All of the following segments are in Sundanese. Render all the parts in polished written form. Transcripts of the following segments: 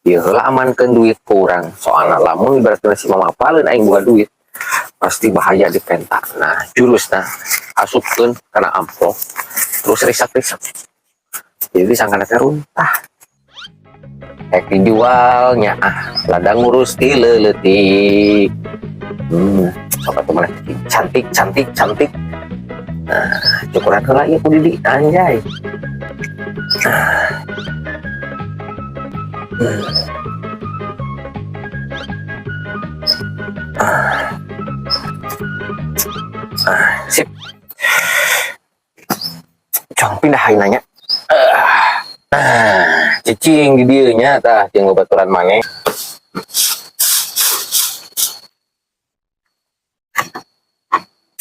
Ieu heula amankeun duit ku urang. Soalna lamun ibaratna si mama apaleun aing boga duit, pasti bahaya dipenta. Nah, jurusna asupkeun kana amplop, terus risak-risak. Jadi sangkana teh runtah. Rek dijualnya ah, ladang ngurus ti leutik. Sok atuh maneh cantik, cantik, cantik. Nah, cukuran heula ieu ku Didi, anjay. Nah. Ah. Ah, sip. Cong pindah aing nanya. Nah, cicing di dieu nya tah jeung babaturan maneh.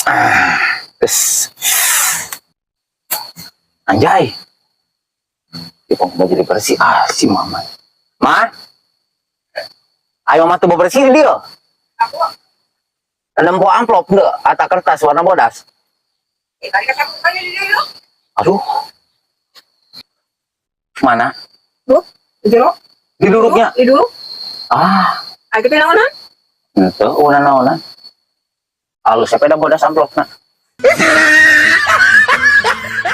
Ah, geus. Anjay. Di pom jadi bersih. Ah, si mama. Ma? Ayo mama tuh bersih di dieu. Nempo amplop enggak atau kertas warna bodas? Aduh. Mana? Jero. Di duruknya. Di duruk. Ah, Ayo kita naonan. Henteu ulah naonan. Alus sepeda bodas amplopna.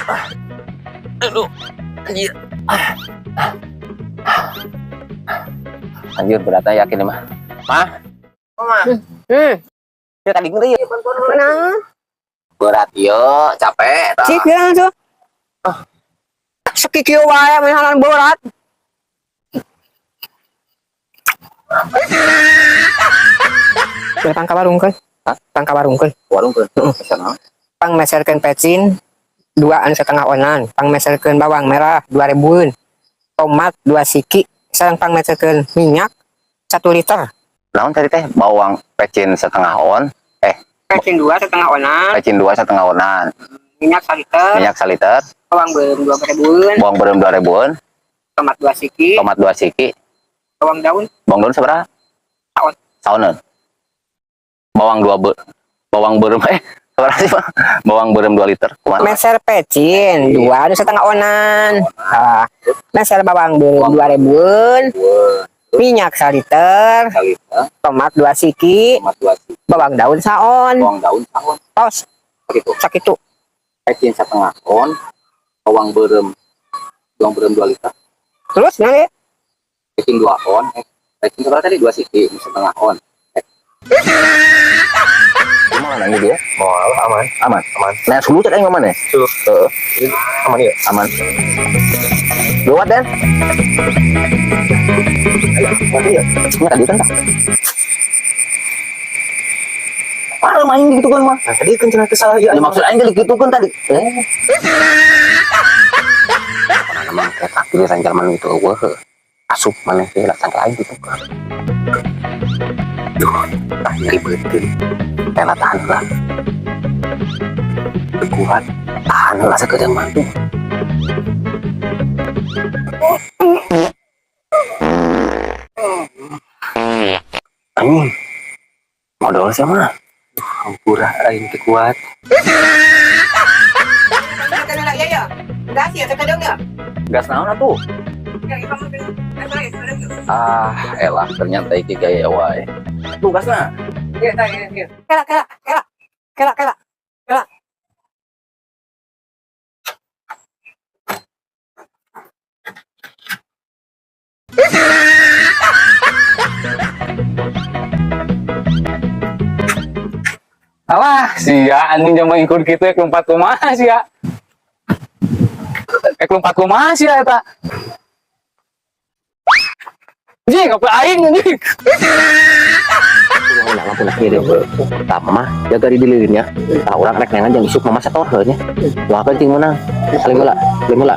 Ah. Aduh. Anjir. Ah. Ah. Anjir, beratnya yakin mah. Mah. Mah. Ya tadi ngeri. Mana? Berat yo, capek. Tah. Cik bilang tuh. Ah. Sekikieu wae menahan berat. Pang ka warung keun. Hah? Pang ka warung keun. Warung keun. Heeh. Sana. Pang meserkeun pecin 2,5 onan, pang meserkeun bawang merah 2 ribuan, tomat 2 siki, sareng pang meserkeun minyak 1 liter. Naon tadi teh bawang pecin setengah on, Pecin 2,5 onan, pecin 2,5 onan, minyak 1 liter, minyak 1 liter, bawang beureum 2 ribuan, bawang beureum 2 ribuan, tomat 2 siki, tomat 2 siki, bawang daun bawang daun seberapa? Saon. Saoneun. Bawang dua be, bawang beureum seberapa sih, Pak? Bawang beureum 2 liter. Kumaha? Meser pecin 2,5 onan. Ah, meser bawang beureum 2 ribuan, minyak 1 liter, tomat 2 siki, Tomat 2 siki, bawang daun saon, bawang daun saon. Tos. Gitu. Sakitu. Pecin setengah on, bawang beureum 2 liter. Terus nanti Pecin 2 on, pecin seberapa tadi 2 siki, setengah on. Gimana ini dia? Mau aman. Aman. Aman. Nah, suluh cek aing aman ya? Suluh. Heeh. Aman ya? Aman. Lewat Dan. Ayo, ya. Ini tadi kan tak? Parah main gitu kan mah. Nah, tadi kan cenah teu salah ieu. Ya, maksud aing tadi gitu kan tadi. Pernah namang kayak giliran zaman gitu eueuh. Asup maneh teh lah sangka aing gitu. Duh, ah nyeri beuteung. Tela tahan lah. Kuat. Tahan lah sakedeung mah. Anjing. Modal sih mah. Duh, hampura aing teu kuat. Gas naon atuh? Ah, elah ternyata iki gaya wae. Tuh gasna. Kela kela kela kela kela kela. Alah, sia anjing jam ikut kitu ek lompat kumaha sia. Ek lompat kumaha sia eta. Anjing, apa aing anjing? Ulah lampu nak kieu deui. Tah mama jaga di dileureun nya. Tah urang rek neangan jang isuk mama setor heuh nya. Doakeun cing meunang. Saling heula, saling heula.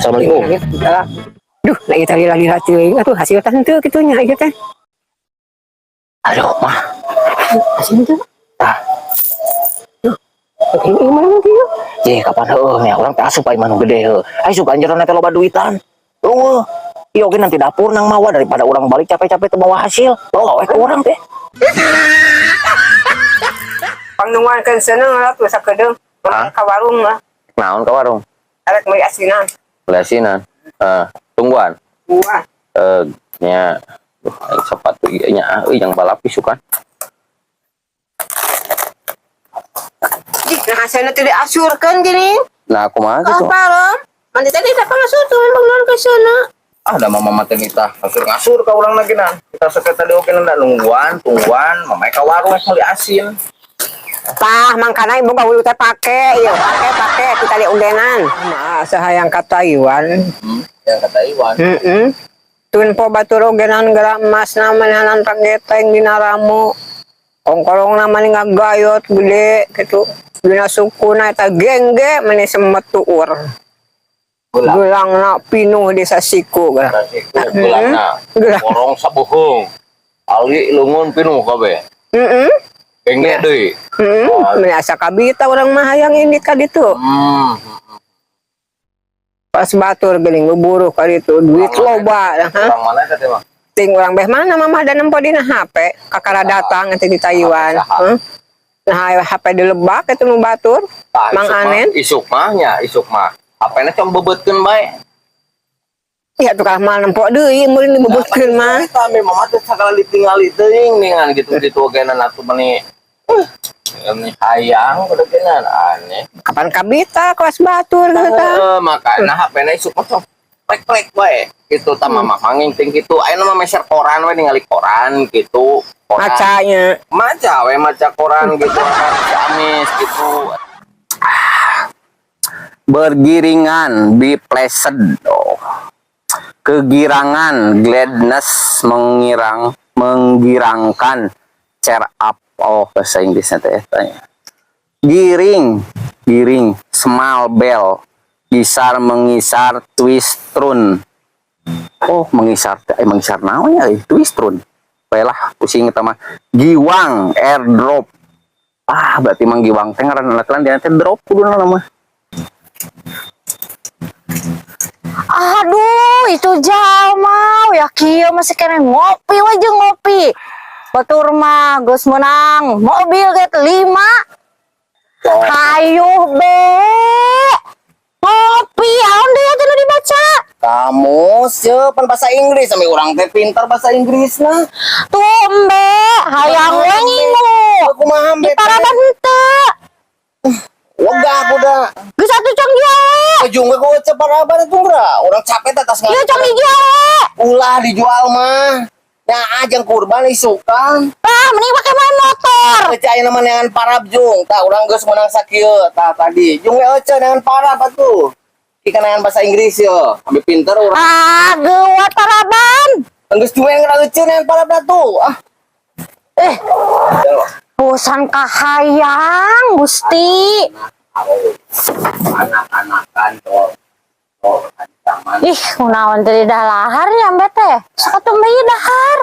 Assalamualaikum. Duh, lagi tadi lagi teuing atuh hasil teh henteu kitu nya ieu teh. Aduh, mah. Hasil henteu. Tah. Duh, ieu mana kieu? Ye, kapan heueuh nya urang teh asup aing mah nu gede heuh. Ai suka anjeunna teh loba duitan. Eueuh. Ieu oge nanti dapur nang mawa daripada urang balik capek-capek teu bawa hasil. Bawa we ke urang teh. Pangnungankeun seuneu lah tuh sakedeung. Hah? Ka warung lah. Naon ka warung? Arek meuli asinan. Beli asinan. Eh, tungguan. Wah. Eh, nya. Duh, aing sepatu ieu nya euy yang balap isukan. Ih, nah hasilnya tidak asurkan gini. Nah, kumaha gitu? Apa? Nanti tadi dapat ngasur tuh memang ke sana. Ah, da mama teh nitah ngasur ngasur ka urang lagi nan. Kita sok tadi oke nanda nungguan, tungguan, mama ka warung meuli asin. Tah, mangkana ibu gak teh pake, iya pake pake kita di undenan. Masa hayang ka Taiwan. Yang kata Iwan. Heeh. Tun po batur ogenan gerak emas na manehanan pageteng dina ramu. Kongkolong na mani ngagayot gede gitu. Dina sukuna eta gengge mani semet tuur. Gelang. Gelangna pinuh di sasiku gerak. Gelangna. Gelang. Borong sabuheung. Ali leungeun pinuh kabeh. Heeh. Gengge deui. Heeh. Mani asa kabita urang mah hayang ini ka ditu. Pas batur geuning buruh ka ditu duit loba ha. Orang mana teh mah? Ting urang beh mana mamah dan nempo dina HP kakara datang eta di Taiwan. Heh. Nah, HP dilebak itu nu batur. Tah, Mang isuk mah- Anen. Isuk mah nya, isuk mah. HP-na cuma beubeutkeun bae. Ya tukang mal nempo deui meureun dibebutkeun mah. Kami mama teh sagala ditingali teuing ningan gitu-gitu ogenan atuh meni. Ini hayang kudu genan aneh. Kapan kabita kelas batur gitu tah. Heeh, makana HP-na isuk mah sok plek-plek bae. Gitu tah mama manging ting kitu. Ayeuna mah meser koran we ningali koran gitu. Koran. Macanya. Maca we maca koran gitu kan si amis gitu. Bergiringan, be pleased. Oh. Kegirangan, gladness, mengirang, menggirangkan, cheer up. Oh, bahasa Inggrisnya teh tanya. Giring, giring, small bell, gisar, mengisar, twist, turn. Oh, mengisar, eh, mengisar naon ya, eh, twist turn. Baiklah, pusing eta mah. Giwang, airdrop. Ah, berarti mang giwang teh ngaran laki dia teh drop kudu nama. Aduh, itu jalma ya kieu masih kena ngopi we jeung ngopi. Batur mah geus menang mobil ge 5. Hayuh be. Ngopi aon deui teh nu dibaca? Kamu pan bahasa Inggris sampai orang teh pintar bahasa Inggris nah. Tuh embe, hayang we ngingu. Kumaha Di paraban henteu. Wegah aku dah. Geus atuh cong jual we. Ujung we ku paraban itu enggak. Orang capek atas Ieu cong dijual we. Ulah dijual mah. Ya ajang kurban isukan. Tah, mending pake main motor. Ece aya nama neangan parab jung. Tah urang geus menang sakieu tah tadi. Jung we ece neangan parab atuh. Ikan neangan bahasa Inggris yo. Ambil pinter urang. Ah, geuwat paraban. Geus cueng geura ece neangan parab atuh. Ah. Eh, bosan kahayang, Gusti. Anak-anakan tol. Tol ancaman Ih, kunaon teh dalahar nya ambe teh. Sok atuh mah ieu dahar.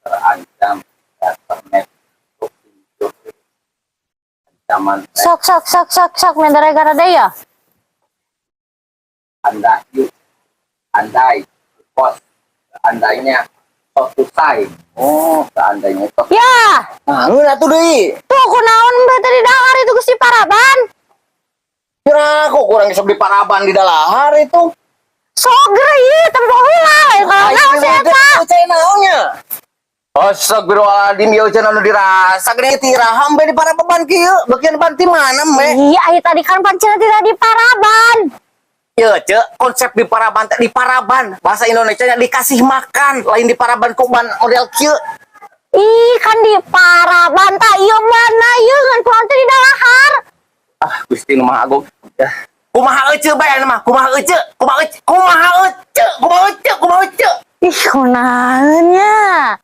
Terancam internet ancaman. Sok sok sok sok sok mendere gara deui ya. Anda yuk andai kos seandainya tos usai, oh, seandainya tos. Ya, Nah, ngeun atuh deui. Tuh kunaon embe teh di dahar itu Gusti paraban. Kira aku kurang sok di paraban di dalahar itu. Sok ieu tempo heula lain kalau naon sih eta. Cai naonnya. Astagfirullahaladzim, ya cenah anu dirasa gede tiraham be di paraban kieu. Bagian banti mana me? Iya, ai tadi kan pancen tidak di paraban. Ya, cek, konsep di paraban teh di paraban. Bahasa Indonesia nya dikasih makan, lain di paraban kuban model kieu. Ih, kan di paraban tak ieu mana ieu ngan kunaon teh di dalahar. Ah, Gusti nu Maha Agung. Ya. Kumaha ece bae anu mah? Kumaha ece? Kumaha ece? Kumaha ece? Kumaha ece? Kumaha ece? Ih, kunaon nya.